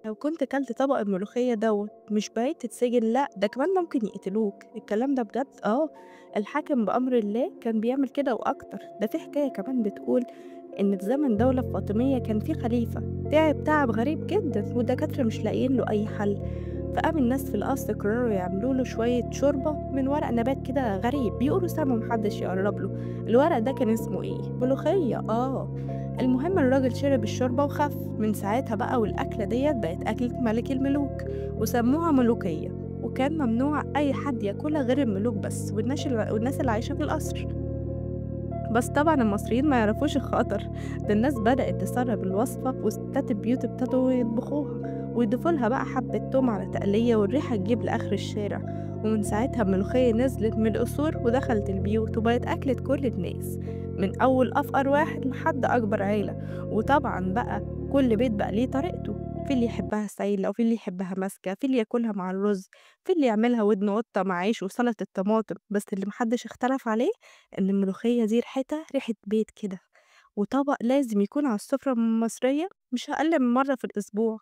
لو كنت كلت طبق الملوخية دوّة مش بعيد تتسجن، لأ ده كمان ممكن يقتلوك. الكلام ده بجد آه، الحاكم بأمر الله كان بيعمل كده وأكتر. ده في حكاية كمان بتقول إن في زمن دولة الفاطمية كان في خليفة تعب تعب غريب جدًا والدكاترة مش لاقيين له أي حل، فقام الناس في القصر قرروا يعملوا له شوية شوربة من ورق نبات كده غريب بيقولوا سمه ما حدش يقرب له. الورق ده كان اسمه إيه؟ ملوخية آه. المهم الراجل شرب الشوربة وخف، من ساعتها بقى والأكلة ديت بقت أكلة ملك الملوك وسموها ملوكية، وكان ممنوع أي حد ياكلها غير الملوك بس والناس اللي عايشة في القصر. بس طبعا المصريين ما يعرفوش الخطر ده، الناس بدأت تسرب الوصفة وستات البيوت ابتدوا يطبخوها ويضيفوا لها بقى حبة توم على تقلية والريحة تجيب لآخر الشارع. ومن ساعتها الملوخية نزلت من القصور ودخلت البيوت وبقت أكلة كل الناس، من أول أفقر واحد لحد أكبر عيلة. وطبعا بقى كل بيت بقى ليه طريقته، في اللي يحبها سايلة وفي اللي يحبها ماسكة، في اللي ياكلها مع الرز، في اللي يعملها ودن قطة مع عيش وسلطة الطماطم. بس اللي محدش اختلف عليه إن الملوخية دي ريحتها ريحة بيت كده، وطبق لازم يكون على السفرة المصرية مش أقل من مرة في الأسبوع.